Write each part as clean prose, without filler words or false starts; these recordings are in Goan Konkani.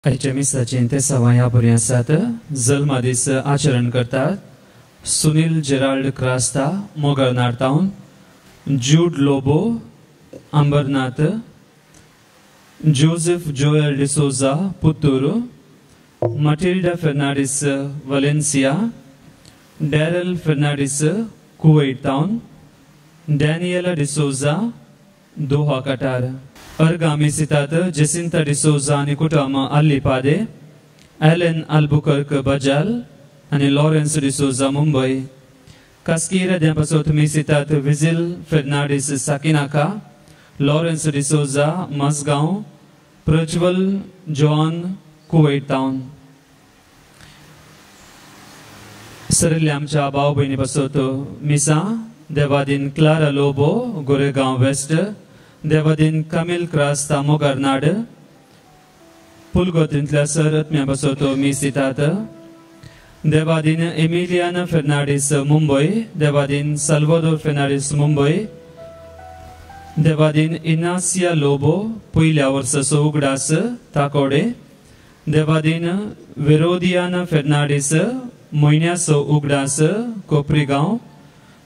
आयच्या मिसाचें ते सवां बरी आसात. जल्मा दीस आचरण करतात Sunil Gerald Crasta Mogarnar town, Jude Lobo Ambernath, Joseph Joel D'Souza Puttur, Matilda Fernandes Valencia, Daryl Fernandes Kuwait town, Daniela D'Souza Doha Qatar. अर्गामी सितात Jacinta D'Souza आनी कुटुंब अल्लीपादे, एलन अल्बुकर्क बजाल आनी लॉरेन्स डिसोजा मुंबय. कास्की इराद्या पासत मिसितात विझिल Fernandes Sakinaka, Lawrence D'Souza Mazgaon, Prajwal John Kuwait town. सरिल्ल्या आमच्या भाव भयणी पासत मिसा Devadin Clara Lobo Goregaon waste, Devadin Kamil Crasta मोगरनाड, पुलगोतींतल्या sir आत्म्या पासत मीस दितात देवादीन एमिलियान फेर्नांडीस मुंबय, देवादीन साल्वादोर फेर्नांडीस मुंबय, देवादीन इनासिया लोबो पयल्या वर्साचो उगडास ताकोडे, देवादीन विरोदियान फेर्नांडीस म्हयन्याचो उगडास कोपरीगांव,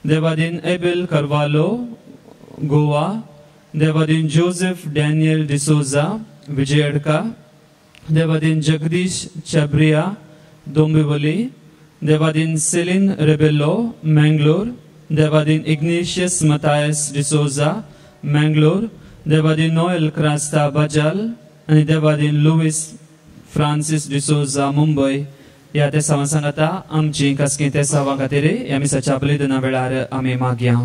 देवादीन एबेल करवालो गोवा, देवादीन जोसेफ डॅनियल डिसोजा विजयडका, देवादीन जगदीश चब्रिया दोंबिवली, देवादीन सेलिन रेबेलो मंगलोर, देवादीन इग्नेशियस मतायस डिसोजा मंगलोर, देवादीन नोएल क्रास्ता बजाल आनी देवादीन लुईस फ्रांसीस डिसोजा मुंबय. ह्या तेसांवां सांगाता आमची खासगी तेसांवां खातीर ह्या मिसाच्या बलिदाना वेळार आमी मागया.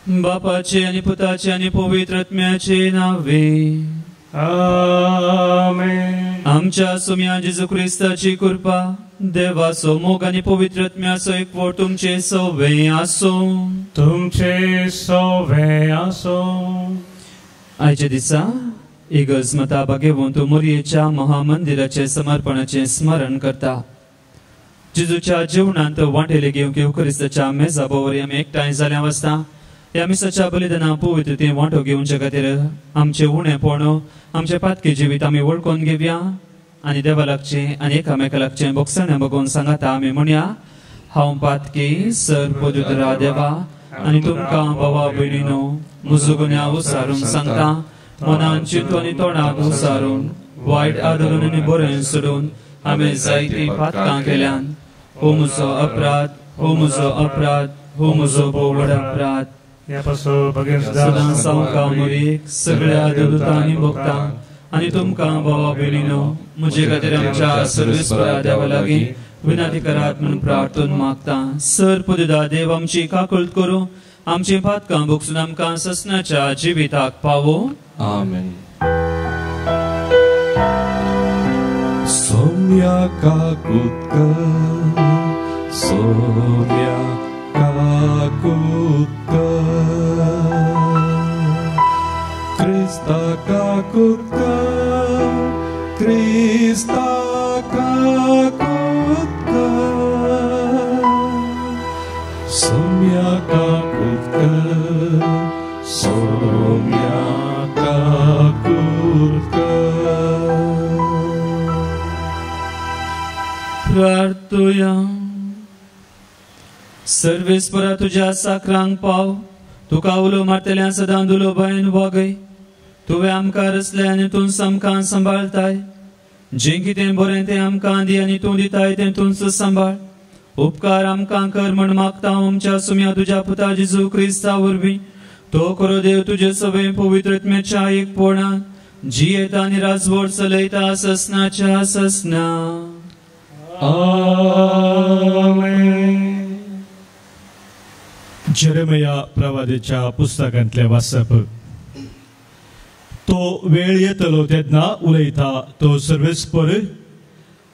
बापाचे आनी पुताचे आनी पवित्र आत्म्याचे नावे आमेन. आमच्या सुम्या जेजू क्रिस्ताची कृपा, देवाचो मोग आनी पवित्र आत्म्याचो एकवट तुमचे सवे आसूं. तुमचे सवे आसूं. आयच्या दिसा इगर्ज माता भाग्यवंत मोरयेच्या महामंदिराचे समर्पणाचें स्मरण करता. जेजूच्या जेवणांत वांटेले घेवंक येवक्रिस्ताच्या मेजा भोंवरी आमी एकठांय जाल्या वासता. ह्या मिसाच्या बलिदाना पवित्रतेन वांटो घेवचे खातीर आमचें उणेपण, आमचें पातकी जिवीत आमी वळखून घेवया आनी देवा लागचें आनी एकामेका लागचें बोगसणें बगोवन सांगाता आमी म्हणया, हांव पातकी सर पवित्र देवा आनी तुमकां भावा भयणीनो म्हजो गुन्यांव उसारून सांगता, मनान चिंतून आनी तोंडाक उसारून वायट आदरून आनी बरें सोडून हांवें जायतीं पातकां केल्यान. हो म्हजो अपराध, हो म्हजो अपराध, हो म्हजो भोव व्हड अपराध. सदां सामकां मुरीक सगळ्या देवदूतांनी भोगता आनी तुमकां भावा भयणीनो म्हजे खातीर आमच्या सर्वेस्परा देवा लागीं विनंती करात म्हूण प्रार्थून मागता. सर पुदिदा देव आमची काकूळट करूं, आमची पातकां भोगसून आमकां ससनाच्या जिविताक पावो. आमेन. सोम्या काकूत कर सोम्या काकूत कर, क्रिस्ता काकूत कर, क्रिस्ता काकूत कर, सोम्या काकूत कर, सोम्या काकूत कर। प्रार्थुया। सर्वेस्परा तुज्या साकरांक पाव, तुका उलो मारतल्या सदां दुलो बायन वागय। तुवें आमकां रचले आनी तूं आमकां सांबाळताय। जें कितें बरें तें आमकां दी आनी तूं दिताय तें तूंच सांबाळ। उपकार आमकां कर म्हण मागता आमच्या सुम्या तुज्या पुता जेजू क्रिस्ता वरवीं। तो खरो देव तुजे सगळे पवित्र आत्म्याच्या एकपणान जियेता आनी राजवट चलयता ससनाच्या ससना। आमेन। जेरेमिया प्रवादेच्या पुस्तकांतले वाचप। तो वेळ येतलो तेन्ना उलयता तो सर्वेस्पर,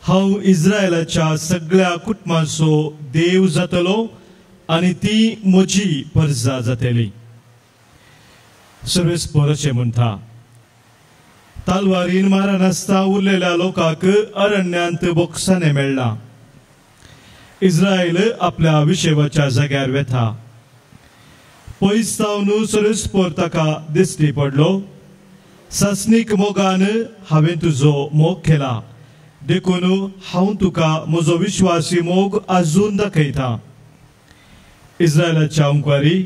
हांव इस्रायलाच्या सगळ्या कुटुंबांचो देव जातलो आनी ती म्हजी परजा जातली। सर्वेस्पर अशें म्हणटा, तालवारीन मारनासता उरलेल्या लोकांक अरण्यांत बोक्साने मेळ्ळा। इस्रायल आपल्या विशेवाच्या जाग्यार वेता। पयस सावन सर्वेस्पर ताका दिश्टी पडलो। सासणीक मोगान हांवें तुजो मोग केला, देखून हांव तुका म्हजो विश्वासी मोग आजून दाखयता। इस्रायलाच्या अंकवारी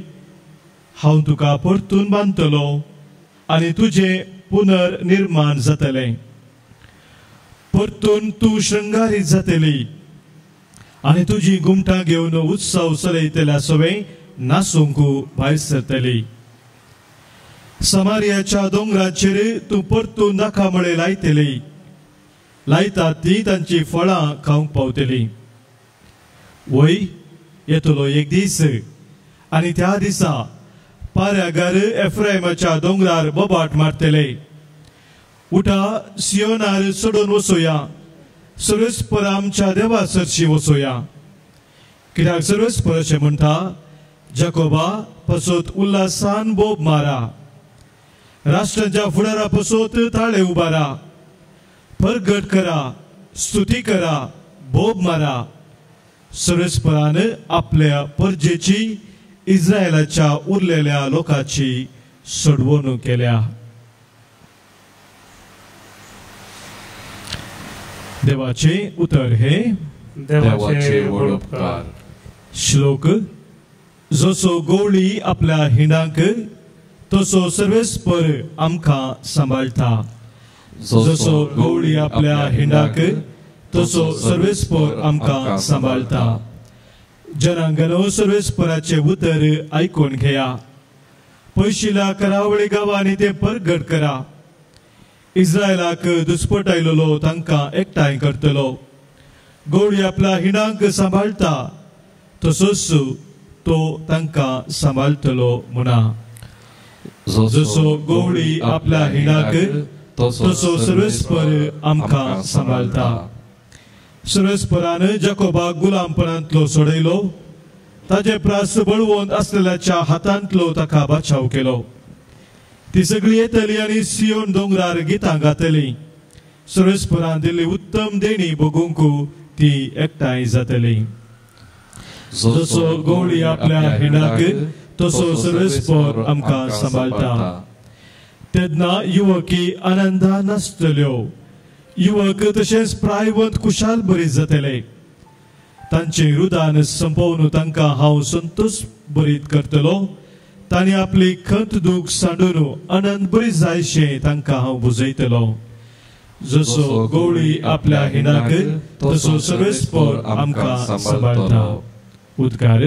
हांव तुका परतून बांदतलो आनी तुजें पुनर्निर्माण जातलें। परतून तूं शृंगारीत जातली आनी तुजी गुमटां घेवन उत्सव चलयतल्या सवें नासूंक भायर सरतली। समारियाच्या दोंगराचेर तूं परतून नाकामळे लायतली, लायतात ती तांची फळां खावंक पावतली। वय येतलो एक दीस आनी त्या दिसा पाऱ्यागार एफ्रायमाच्या दोंगरार बोबाट मारतले, उठा सियोनार चडून वचोया, सर्वेस्पर आमच्या देवा सरशी वचोया। कित्याक सर्वेस्पर अशें म्हणटा, जाकोबा पसत उल्हासान बोब मारा, राष्ट्रांच्या फुडारा पसत ताळे उबारा, परगट करा, स्तुती करा, बोब मारा। सर्वेस्परान आपल्या परजेची इस्रायलाच्या उरलेल्या लोकांची सोडवणूक केल्या। देवाचे उतर हे देवाचे व्हड उपकार। श्लोक। जसो गोवळी आपल्या हिंडांक तसो सर्वेस्पर आमकां सांबाळटा। जसो गोवळी आपल्या हिंडाक तसो सर्वेस्पर आमकां सांबाळटा। जनांगनो सर्वेस्पराचे उतर आयकून घेया, पयशिल्या करावळी गांवांनी ते परगट करा। इस्रायलाक दुस्पट आयलेलो तांकां एकठांय करतलो। गोवळी आपल्या हिंडांक सांबाळटा तसोच तो तांकां सांबाळटलो म्हणा। जसो गोवळी आपल्या हिंडाक तसो सर्वेस्पर आमकां सांबाळटा। सर्वेस्परान जाकोबाक गुलामपणांतलो सोडयलो, ताजे प्रास बळवंत आसलेल्याच्या हातांतलो ताका बाचाव केलो। ती सगळी येतली आनी सियोन दोंगरार गितां गातली। सर्वेस्परान दिल्ली उत्तम देणी बगूंक ती एकठांय जातली। जसो गोवळी आपल्या हिंडाक तसो सर्वेस्पर आमकां सांबाळटा। तेन्ना युवकी आनंदान नाचतल्यो, युवक तशेंच प्रायवंत कुशाल बरीत जातले। तांचे रुदान संपोवन तांकां हांव संतोष बरीत करतलो। तांणी आपली खंत दूख सांडून आनंद बरीत जायशें तांकां हांव बुजयतलो। जसो गोवळी आपल्या हिंडाक तसो सर्वेस्पर आमकां सांबाळटा। उद्गार।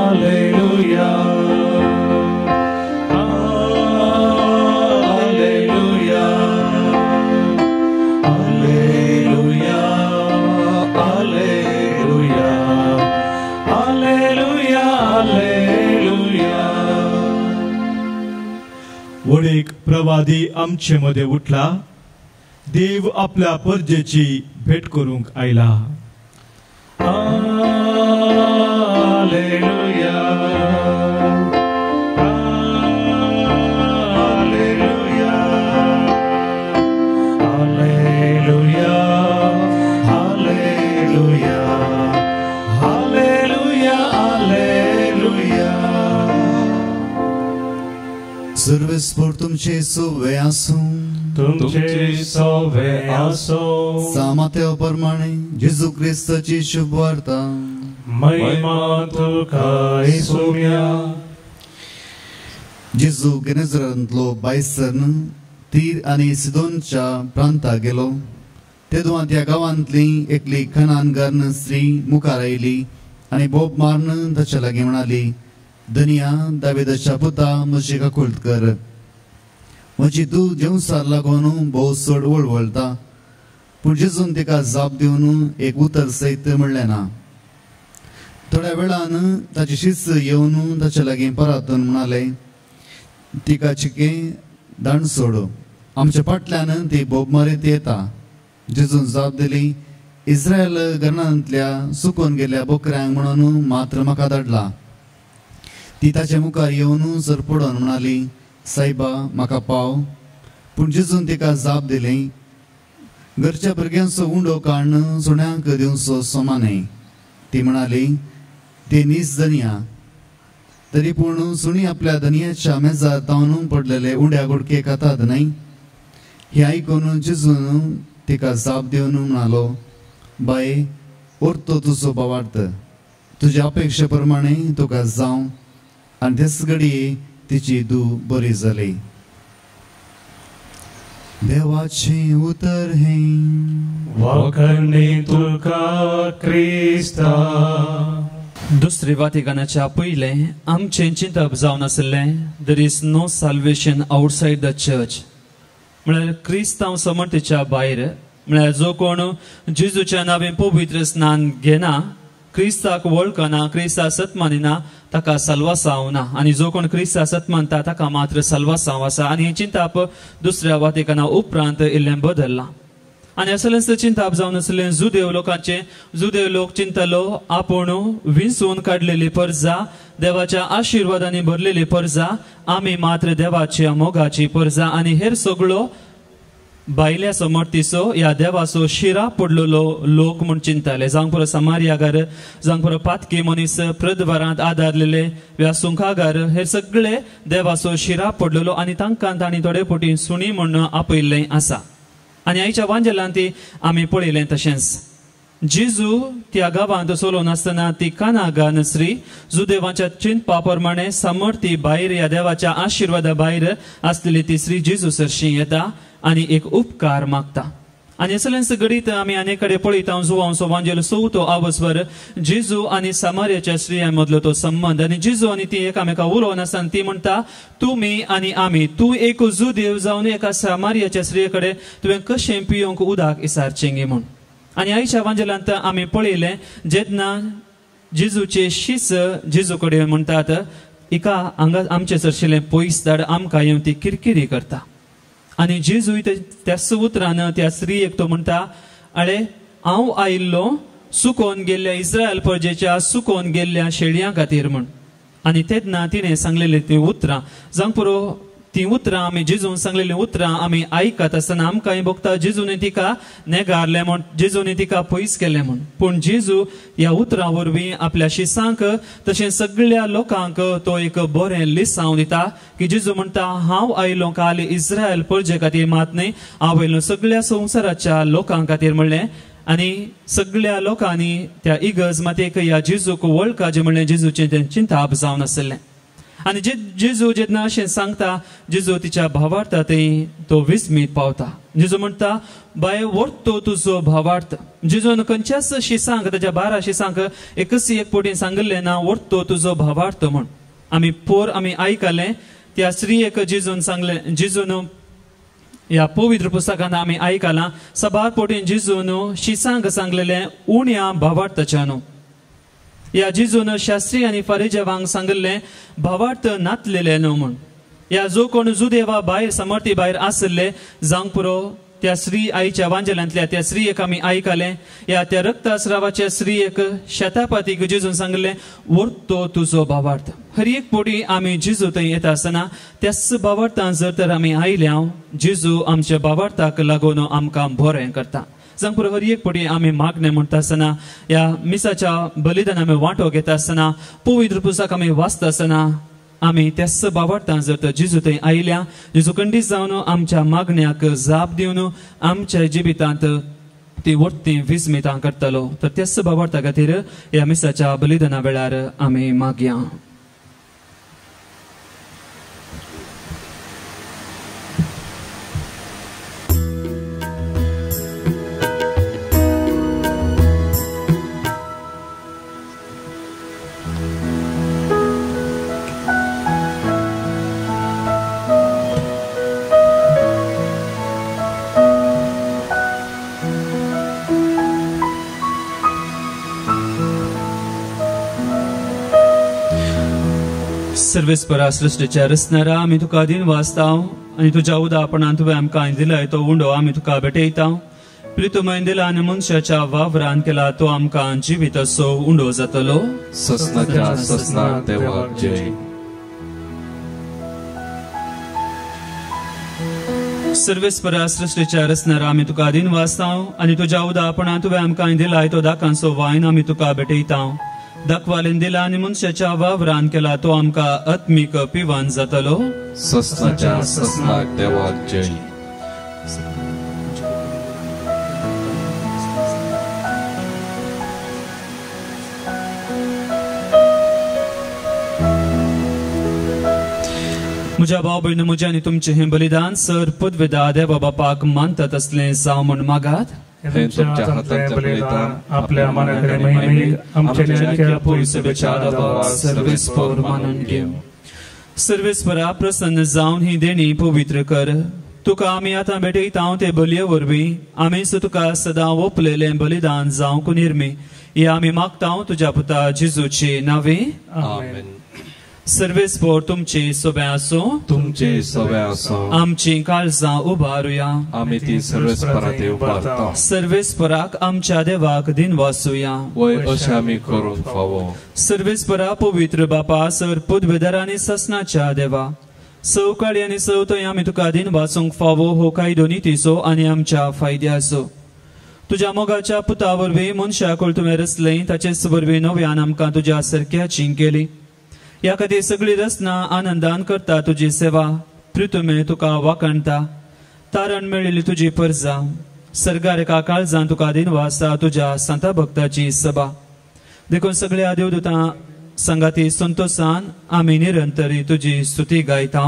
Alleluia, Alleluia, Alleluia, Alleluia, Alleluia, Alleluia. वडीक प्रवादी आमचे मध्ये उठला, देव आपल्या परजेची भेट करूंक आयला. Hallelujah, hallelujah, hallelujah, hallelujah, hallelujah, hallelujah. सर्वेस्पर तुमचे सोवे आसूं. तुमचे सोवे आसूं. सामात्या प्रमाणे जेजू क्रिस्ताची शुभवार्ता. महिमा तुका येसुया. जेजू गेनेझरांतलो बायसन तीर आनी सिदोनच्या प्रांता गेलो. तेदों त्या गांवांतली एकली खनानगार्न स्त्री मुखार आयली आनी बोब मारून ताच्या लागीं म्हणाली, धनिया दावेदाच्या पुता म्हजी काकूळट कर. म्हजी दूद जेवसार लागून भोव चड वळवळटा. पूण जेजून तिका जाप दिवन एक उतर सयत म्हणलें ना. थोड्या वेळान ताची शिस्त येवन ताच्या लागीं परातून म्हणाले, तिका चिके दाण सोड, आमच्या फाटल्यान ती बोब मारीत येता. जेजून जाप दिली, इस्रायल घरांतल्या सुकून गेल्ल्या बोकऱ्यांक म्हणून मात्र म्हाका धाडला. ती ताच्या मुखार येवन सरपडून म्हणाली, सायबा म्हाका पाव. पूण जेजून तिका जाप दिली, घरच्या भुरग्यांचो उंडो काडून सुण्यांक दिवचो समा न्हय. ती म्हणाली, ते नीस धनिया, तरी पूण सुणी आपल्या धनियाच्या मेजार तावून पडलेले उंड्या गुडके खातात न्हय. हें आयकून जेजून तिका जाप दिवन म्हणालो, बाये ओरतो तुजो भावार्थ, तुज्या अपेक्षे प्रमाणे तुका जावं. आनी तेच घडये तिची धूव बरी जाली. देवाचें उतर हें. वखणी तुका क्रिस्ता. दुसरी वातिकानाच्या पयलें आमचें चिंतप जावन आशिल्लें, there is no salvation outside the church. म्हळ्यार क्रिस्तांव समर्थीच्या भायर, म्हळ्यार जो कोण जेजूच्या नांवान पवित्र स्नान घेना, क्रिस्ताक वळखना, क्रिस्ता सत मानिना, ताका साल्वासांव ना. आनी जो कोण क्रिस्ता सत मानता ताका मात्र साल्वासांव आसा. आनी हें चिंताप दुसऱ्या वातिकाना उपरांत इल्लें बदल्लां. आनी असलेंच चिंताप जावन आसलें जुदेव लोकांचें. जुदेव लोक चिंतलो आपूण विंचून काडलेली परजा, देवाच्या आशिर्वादांनी भरलेली परजा, आमी मात्र देवाच्या मोगाची परजा आनी हेर सगळो भायल्या समर्थीचो ह्या देवाचो शिरा पडलेलो लोक म्हूण चिंताले. जावंक पुरो समार्यागार, जावंक पुरो पातकी मनीस, प्रदवारांत आदारलेले ह्या सुंखागार, हे सगळे देवाचो शिरा पडलेलो आनी तांकां तांणी थोडे फावटी सुणी म्हूण आपयल्लें आसा. आनी आयच्या वांजेलान ती आमी पळयलें. तशेंच जेजू त्या गांवांत चलोवन आसतना ती कानागान स्त्री जुदेवाच्या चिंतपा प्रमाणे समर्थी भायर ह्या देवाच्या आशिर्वादा भायर आसलेली ती स्त्री जेजू सरशी येता आनी एक उपकार मागता. आनी असलेंच घडीत आमी आनी कडेन पळयता जुवांचो वांजेल चवथो आवसवर जेजू आनी सामार्याच्या स्त्रियां मदलो तो संबंद. आनी जेजू आनी ती एकामेका उलोवन आसतना ती म्हणटा, तुमी आनी आमी, तूं एक जुदेव जावन एका सामार्याच्या स्त्रिये कडेन तुवें कशें पियोंक उदक इसारचें गे म्हूण. आनी आयच्या वांजेलांत आमी पळयलें जेन्ना जेजूचे शिस जेजू कडेन म्हणटात, हिका हांगा आमचे सरशिल्लें पयस धाड, आमकां येवन ती किरकिरी करता. आनी जेजूय त्याच उतरान त्या स्त्रियेक तो म्हणटा, अळे हांव आयिल्लो सुकोवन गेल्ल्या इस्रायल परजेच्या सुकोवन गेल्ल्या शेळयां खातीर म्हूण. आनी तेन्ना तिणें सांगलेली ती उतरां जावंक पुरो ती उतरां आमी जेजून सांगलेलीं उतरां आमी आयकत आसतना आमकां भोगता जेजून तिका नेगारलें म्हूण, जेजून तिका पयस केलें म्हूण. पूण जेजू ह्या उतरां वरवीं आपल्या शिसांक तशें सगळ्या लोकांक तो एक बरें लिसांव दिता की जेजू म्हणटा, हांव आयलो काल इस्रायल परजे खातीर मात न्हय, हांव आयलो सगळ्या संवसाराच्या लोकां खातीर म्हणलें. आनी सगळ्या लोकांनी त्या इगर्ज मातयेक ह्या जेजूक वळखाचें म्हणलें, जेजूचें तें चिंताप जावन आसलें. आनी जेजू जेन्ना अशें सांगता, जेजू तिच्या भावार्था थंय तो विस्मीत पावता. जेजू म्हणटा, बाय व्हरतो तुजो भावार्थ. जेजून खंयच्याच शिसांक ताच्या 12 शिसांक एकच एक पटी सांगिल्लें ना, व्हरतो तुजो भावार्थ म्हूण. आमी पोर आमी आयकलें त्या स्त्रियेक जेजून सांगलें, जेजून ह्या पवित्र पुस्तकान आमी आयकलां सबार पटीन जेजून शिसांक सांगलेलें उण्या भावार्थाच्या न्हू. ह्या जेजून शास्त्री आनी फारिजेवांक सांगिल्लें भावार्थ नातलेले न्हू म्हूण. ह्या जो कोण जुदेवा भायर समर्थी भायर आशिल्ले जावंक पुरो त्या स्त्री आईच्या वांजेलांतल्या त्या स्त्रियेक आमी आयकलें. ह्या त्या रक्तस्रावाच्या स्त्रियेक शेतापातीक जेजून सांगलें वर्तो तुजो भावार्थ. हर एक पोटी आमी जेजू थंय येता आसतना त्याच भावार्थान जर तर आमी आयल्या जेजू आमच्या भावार्थाक लागून आमकां बरें करता. जांक हर एक पटी आमी मागणें म्हणटा आसतना ह्या मिसाच्या बलिदान आमी वांटो घेता आसतना पवित्र पुस्तक आमी वाचता आसतना आमी त्याच भावार्थान जर तर जेजू थंय आयल्या जेजू खंडीत जावन आमच्या मागण्याक जाप दिवन आमच्या जिवितांत ती वरती विस्मितां करतलो. तर त्याच भावार्था खातीर ह्या मिसाच्या बलिदाना वेळार आमी मागया. सर्वेस्परा सृश्टीच्या रचणारा आमी तुका दिन वाचता आनी तुज्या उदापणान तुवें आमकां दिलाय तो उंडो आमी तुका भेटयता. प्रितुमय दिला आनी मनशाच्या वावरान केला तो आमकां जिवीत असो उंडो जातलो. ससनाच्या ससनाक देवाक जय. सर्वेस्परा सृश्टीच्या रचणारा आमी तुका दिन वाचता आनी तुज्या उदापणान तुवें आमकां दिलाय तो दाकांचो वायन आमी तुका भेटयता. दाखवालेन दिला आनी मनशाच्या वावरान केला तो आमकां आत्मीक पिवान जातलो. ससनाच्या ससनाक देवाक जय. म्हज्या भाव भयण म्हजें आनी तुमचें हें बलिदान सर पदवेदा देवा बापाक मानतात असलें जावं म्हूण मागात. हे तुमच्या हातांतलें बलिदान आपल्या मनाकडे महिमेक आमच्या पयसुच्या देवाक सर्वेस्पर मानून घेवं. सर्वेस्परा प्रसन्न जावन ही देणी पवित्र कर. तुका आमी आतां भेटयता ते बलये वरवीं आमीच तुका सदां ओंपलेलें बलिदान जावंक निर्मी हे आमी मागता तुज्या पुता जेजूचे नांवे. आमेन. सर्वेस्पर तुमचे सोबे आसूं. तुमचे सोबे आसूं. आमची काळजां उबारुया. आमी ती सर्वेस्परा उबारता. सर्वेस्पराक आमच्या देवाक दिन वाचुया. वय अशें आमी करूंक फावो. सर्वेस्परा पवित्र बापा सर पदवेदार आनी ससनाच्या देवा सवकाळी आनी सवथंय आमी तुका दिन वाचूंक फावो हो कायदो नितीचो आनी आमच्या फायद्याचो. तुज्या मोगाच्या पुता वरवीं मनशाक तुवें रचलें ताचेच वरवीं नव्यान आमकां तुज्या सारक्याची केली. ह्या खातीर सगळी रचना आनंदान करता तुजी सेवा. प्रितुमे तुका वाखणता तारण मेळिल्ली तुजी परजा सर्गार एका काळजान तुका दिन वाचता तुज्या सांता भक्ताची सभा. देखून सगळ्या देवदूतां संगाती संतोषान आमी निरंतरी तुजी स्तुती गायता.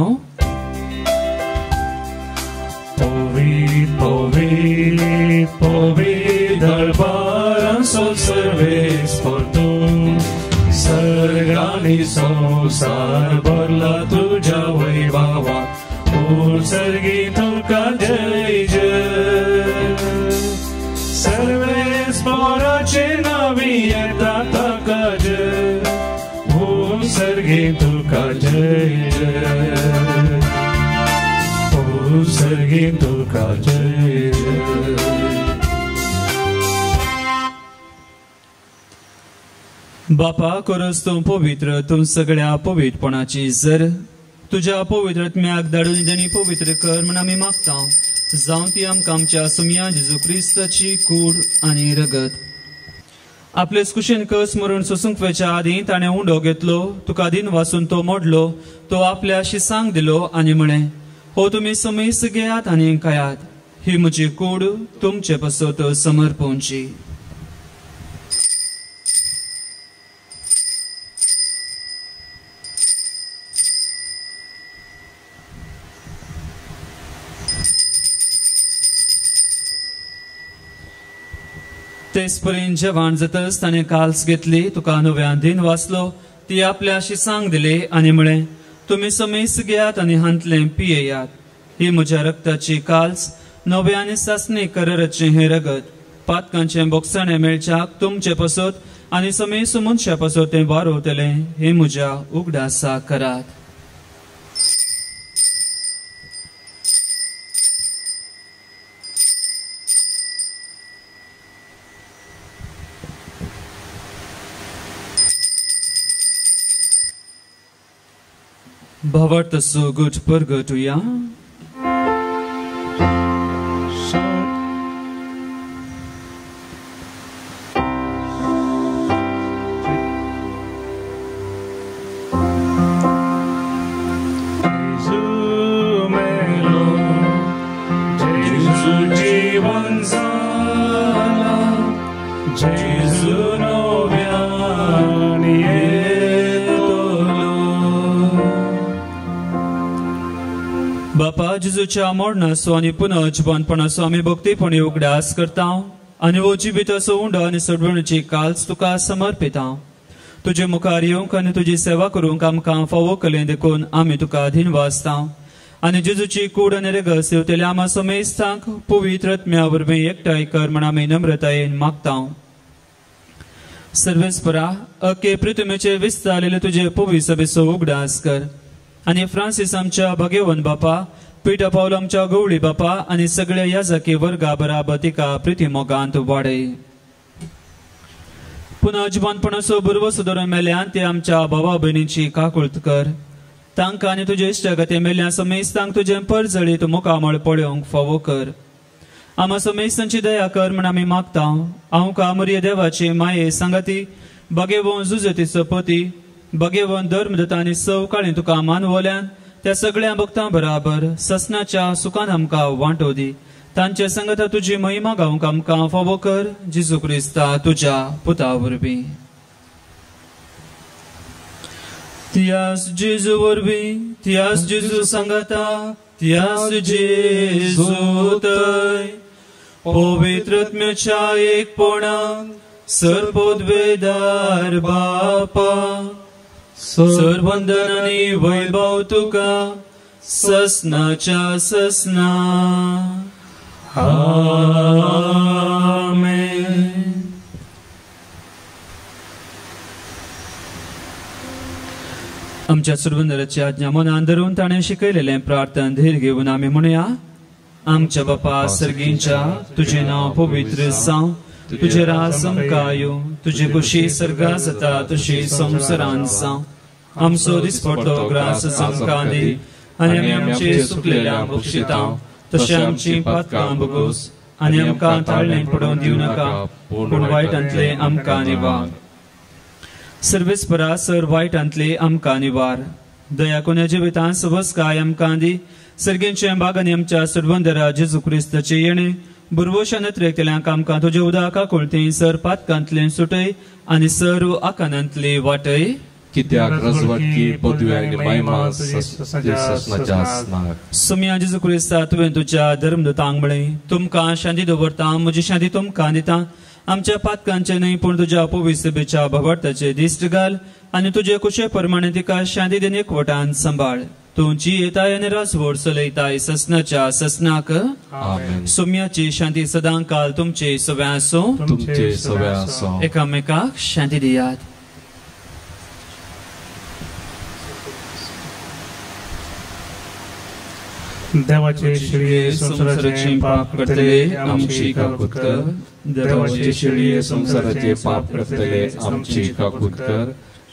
पवी पवी पवी दरबारांचो सर्वेस्पर तूं सर्गानी संवसार भरला तुज्या वैभवा उत्सर्गी तुका जय जय. सर्वेस्पराचे नांवी येता ताका जय उत्सर्गी तुका जय जय उत्सर्गी तुका जय जय. बापा करोस तूं पवित्र तूं सगळ्या पवित्रपणाची जर तुज्या पवित्र आत्म्याक धाडून देणी पवित्र कर म्हूण आमी मागता. जावं ती आमकां आमच्या सुमया जेजू क्रिस्ताची कूड आनी रगत. आपले कुशीन कस मरून सोसूंक वचच्या आदीं ताणें उंडो घेतलो तुका दिन वाचून तो मोडलो तो आपल्या शिसांक दिलो आनी म्हळें हो तुमी समेस घेयात आनी खायात ही म्हजी कूड तुमचे पासत समर्पणची. तेच पर्यंत जेवण जातच ताणें काल्स घेतली तुका नव्यान दिन वाचलो ती आपल्या शिसांक दिली आनी म्हळें तुमी समेस घेयात आनी हांतलें पियेयात ही म्हज्या रक्ताची काल्स नव्या आनी सासणी कराराचें हें रगत पातकांचें बोगसाणें मेळच्याक तुमचे पासत आनी समेस मनशा पासत तें वारोवतलें हें म्हज्या उगडासा करात. भावार्थ सुगूट परगटुया. बापा जेजूच्या मरणाचो आनी पुनर्जिवनपणाचो आमी भक्तीपणी उगडास करता आनी हो जिविताचो उंडो आनी सोडवणीची काल्स तुका समर्पिता. तुजे मुखार येवंक आनी तुजी सेवा करूंक आमकां फावो केलें देखून आमी तुका धीन वाजता आनी जेजूची कूड आनी रेगस येवतल्या आमा समेस्तांक पवित्र आत्म्या वरवीं एकठांय कर म्हण आमी नम्रतायेन मागता. सर्वेस्परा अके पृथ्वीचेर विस्तारलेले तुजे पवित्र सभेचो उगडास कर आनी फ्रांसीस आमच्या भाग्यवंत बापा, पिटा पावल आमच्या गवळी बापा आनी सगळ्या याजकी वर्गा बराबर तिका प्रिती मोगांत वाडय. पुनः जिवनपणाचो भरवसो धरून मेल्यान ते आमच्या भावा भयणींची काकुळत कर. तांकां आनी तुजे इश्टागती मेल्ल्या समेस्तांक तुजें परजळीत मुखामळ पळोवंक फावो कर. आमा समेस्तांची दया कर म्हण आमी मागता. हांव कामर्य देवाची माये सांगाती भाग्यवंत जुजतीचो पती भगेवन धर्मदत्त आनी सवकाळी तुका मानवल्यान त्या सगळ्या भक्तां बराबर ससनाच्या सुखान आमकां वांटो दी. तांचे संगता तुजी महिमा गावंक आमकां फावो कर. जेजू क्रिस्ता तुज्या पुता वरवीं. तियास जेजू वरवीं, तियास जेजू सांगाता, तियास जेजू तय पवित्र आत्म्याच्या एकपणान सर्वोद्वेदार बापा सर्वंदन आनी वैभव तुका ससनाच्या ससना. आमेन. आमच्या सुरवंदराची आज्ञा मनान धरून ताणें शिकयलेलें प्रार्थना धीर घेवन आमी म्हणया. आमच्या बापा सर्गींच्या, तुजें नांव पवित्र जावं, तुजें राज आमकां येवं, तुजी खुशी सर्गा जाता तशी संवसारांत जावं. आमचो दिसपडतो ग्रास आमकां दी आनी आमी आमचे सुकलेल्या बक्षिता तशें आमची पातकां भोगोस आनी आमकां ताळणें पडोवन दिवं नाका, पूण वायटांतलें आमकां निवार. सर्वेस्परा सर वायटांतलें आमकां निवार. दया कोन्या जिवितांत सवसकाय आमकां दी. सर्गेंचे बागांनी आमच्या सर्वंदरा जेजू क्रिस्ताचें येणें बुरवोशा नत्रेकतल्यांक आमकां तुज्या उदका कोळती सर पातकांतलें सुटय आनी सर्व आकानांतली वाटय. कित्याक रजवटकी पदवी आनी महिमा ससनाच्या ससनाक. सोम्या जेजू क्रिस्ता, तुवें तुज्या धर्मदूतांक म्हळें, तुमकां शांती दवरता, म्हजी शांती तुमकां दिता. आमच्या पातकांचे न्हय पूण तुज्या पवित्र सभेच्या भावार्थाचे दिश्ट घाल आनी तुजे कुशे प्रमाणे तिका शांती दिन एकवटान सांबाळ. तुमची येताय आनी राजवट चलयताय ससनाच्या ससनाक. सोम्याची शांती सदां काल तुमचे सव्या आसूं. तुमचे सव्या आसूं. एकामेकाक शांती दियात. देवाचे शिळये संवसाराचे पाप करतले आमची काकूत कर. देवाचे शिळये संवसाराचे पाप करतले आमची काकूत कर.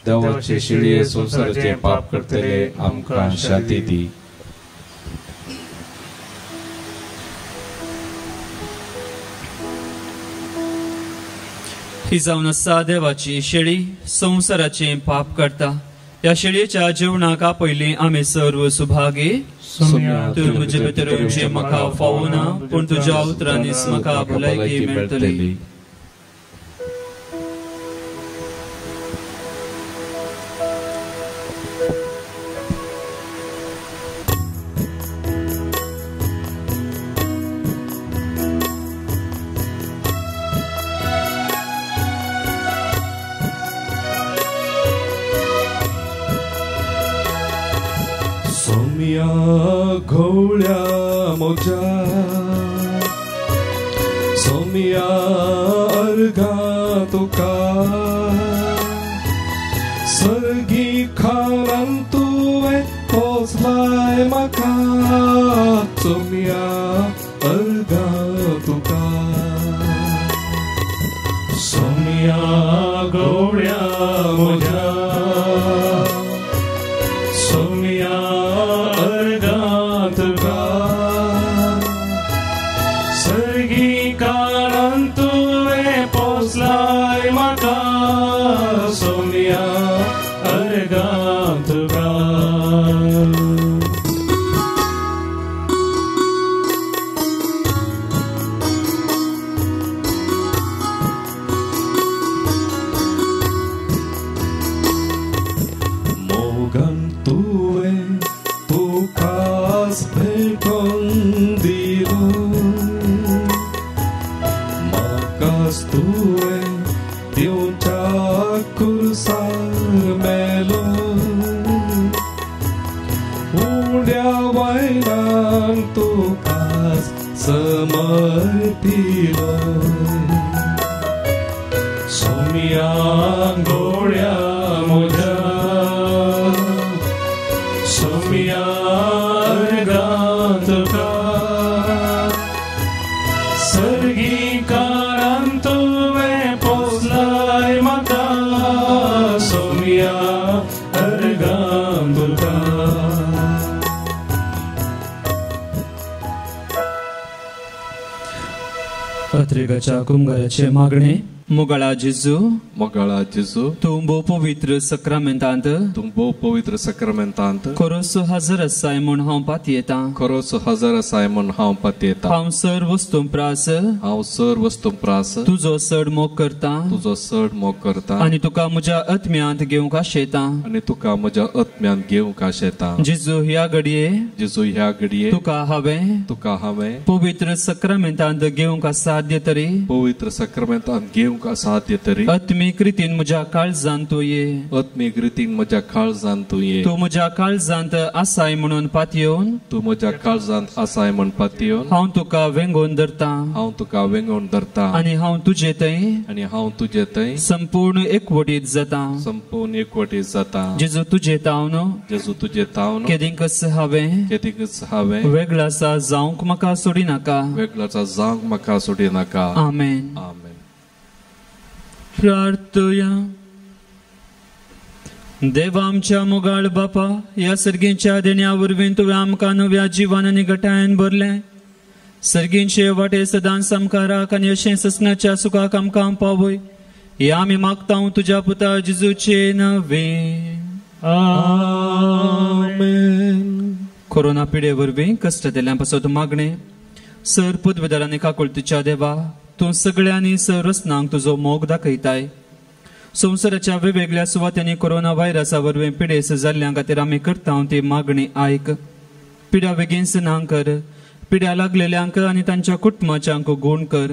देवाचे शिळये संवसाराचे पाप करतले आमकां शांती दी. ही जावन आसा देवाची शेळी संवसाराचे पाप करता. ह्या शेळयेच्या जेवणाक आपयलीं आमी सर्व सुभागी. तूं म्हजे भितर येवचें म्हाका फावना, पूण तुज्या उतरांनीच म्हाका भलायकी मेळटली. घोळ्या मोजा सोमिया अर्घा तुका सर्गी खारान तुवें पोचलाय म्हाका सोमिया अर्घा तुका सोमिया घोळ्या मोजा सोमिया त्रास तुवें दिवच्या कुर्सार मेलो उड्या वयल्यान तुकाच समर्पिलो सोम्या गोळ्या म्हज्या सोम्या अर्गां तुका सर्गीकारान तुवें पोसलाय म्हाका सोम्या अर्गां तुका. अत्रेगाच्या कुमगाराचे मागणे. मोगाळा जेजू, मोगाळा जेजू, तूं भोव पवित्र सक्रामेंतांत, तूं भोव पवित्र सक्रामेंतांत खरोसो हजर आसाय म्हूण हांव पातयेतां, खरोसो हजर आसाय म्हूण हांव पातयेतां. हांव सर वस्तूं प्रास, हांव सर वस्तूं प्रास तुजो चड मोग करता, तुजो चड मोग करता आनी तुका म्हज्या आत्म्यांत घेवंक आशेतां, आनी तुका म्हज्या आत्म्यांत घेवंक आशेतां. जेजू ह्या घडये, जेजू ह्या घडये तुका हांवें, तुका हांवें पवित्र सक्रामेंतांत घेवंक असाध्य तरी, पवित्र सक्रामेंतांत घेवंक असाध्य तरी आत्मीक रितीन म्हज्या काळजांत तूं ये, आत्मीक रितीन म्हज्या काळजांत तूं ये. तूं म्हज्या काळजांत आसाय म्हणून पातयेवन, तूं म्हज्या काळजांत आसाय म्हूण पातयेवन हांव तुका वेंगोवन धरतां, हांव तुका वेंगोवन धरतां आनी हांव तुजे थंय, आनी हांव तुजे थंय संपूर्ण एकवटीत जातां, संपूर्ण एकवटीत जातां. जेजू तुजे तावन, जेजू तुजे तावन केदींकच हांवें, केदींकच हांवें वेगळासा जावंक म्हाका सोडिनाका, वेगळासा जावंक म्हाका सोडिनाका. आमेन. आमेन. प्रार्थया. देवा आमच्या मोगाळ बापा, ह्या सर्गींच्या देण्या वरवीं तुवें आमकां नव्या जिवान आनी घटायेन भरलें. सर्गींचे वाटे सदांच सामकाराक आनी अशें ससनाच्या सुखाक आमकां पावय ह्या आमी मागता तुज्या पुता जेजूचे नांवे. आमेन. कोरोना पिडे वरवीं कश्ट दिल्ल्या पासत मागणें. सर पदवेदारांनी काकुळतीच्या देवा, तूं सगळ्यांनी संरचनांक तुजो मोग दाखयताय. संवसाराच्या वेगवेगळ्या सुवातांनी कोरोना व्हायरसा वरवीं पिडेस्त जाल्ल्यां खातीर आमी करता ती मागणी आयक. पिड्या बेगीन ना कर, पिड्या लागलेल्यांक आनी तांच्या कुटुंबाच्यांक गूण कर.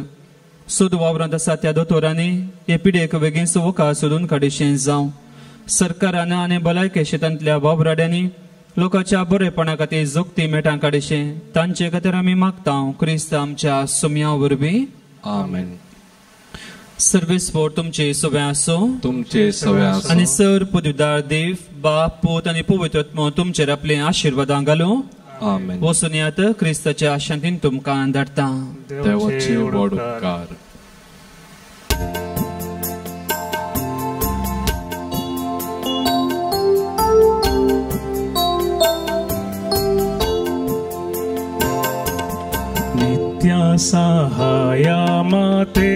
सोद वावरांत आसा त्या दोतोरांनी हे पिडेक बेगीन वखद सोदून काडीशें जावं. सरकारान आनी भलायके शेतांतल्या वावराड्यांनी लोकांच्या बरेपणा खातीर जोगती मेटां काडीशें तांचे खातीर आमी मागता क्रिस्त आमच्या सुम्या वरवीं. आमेन. सर्वेस्पोर तुमचे सव्या आसो, तुमचे सव्या आसो आनी सर पदवीदार देव बाप पूत आनी पवित्र आत्मो तुमचेर आपले आशिर्वादां घालूं. आमेन. वचून यात क्रिस्ताच्या शांतीन तुमकां धाडटा. देवाचे व्हड उपकार. नित्य सहाय माते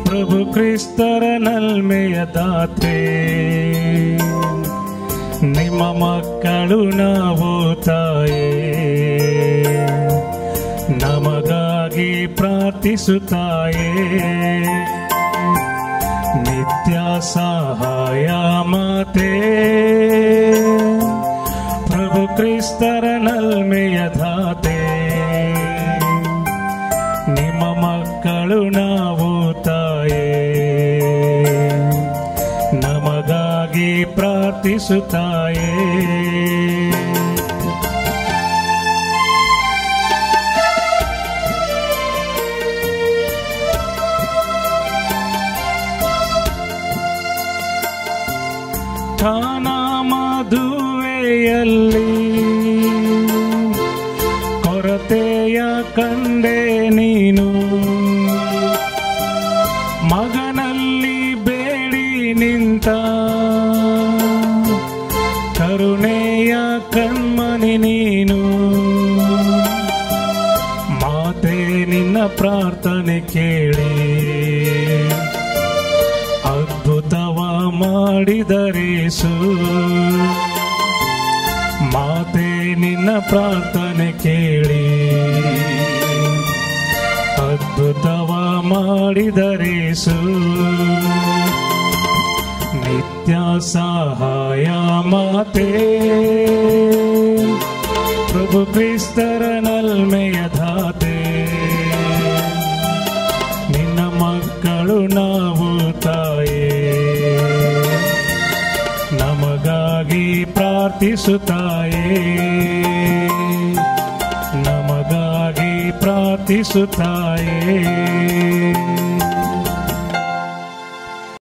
प्रभु ಕ್ರಿಸ್ತರ ನಲ್ಮೆಯ ದಾತೆ, ನಿಮ್ಮ ಮಕ್ಕಳು ನಾವು ತಾಯೇ, ನಮಗಾಗಿ ಪ್ರಾರ್ಥಿಸುತ್ತಾಯೇ. ನಿತ್ಯ ಸಹಾಯ ಮಾತೆ ಪ್ರಭು ಕ್ರಿಸ್ತರ ನಲ್ಮೆಯ ದಾತೆ, ನಿಮ್ಮ ಮಕ್ಕಳು ನಾವು ತಾಯೇ, ನಮಗಾಗಿ ಪ್ರಾರ್ಥಿಸುತ್ತಾಯೇ. ಕಾನಾ ಮದುವೆಯಲ್ಲಿ ಕೊರತೆಯ ಕಂಡೆ ನೀನು, ಮಗನಲ್ಲಿ ಬೇಡಿ ನಿಂತ ಕರುಣೆಯ ಕಣ್ಮಣಿ ನೀನು. ಮಾತೆ ನಿನ್ನ ಪ್ರಾರ್ಥನೆ ಕೇಳಿ ಅದ್ಭುತವ ಮಾಡಿದರೇಸು, ಮಾತೆ ನಿನ್ನ ಪ್ರಾರ್ಥನೆ ಕೇಳಿ ಅದ್ಭುತವ ಮಾಡಿದರೇಸು. ನಿತ್ಯ ಸಹಾಯ ಮಾತೆ ಪ್ರಭು ಕ್ರಿಸ್ತರ ನಲ್ಮೆಯ ಧಾತೆ, ಪ್ರಾರ್ಥಿಸುತ್ತಾಯೇ, ನಮಗಾಗಿ ಪ್ರಾರ್ಥಿಸುತ್ತಾಯೇ.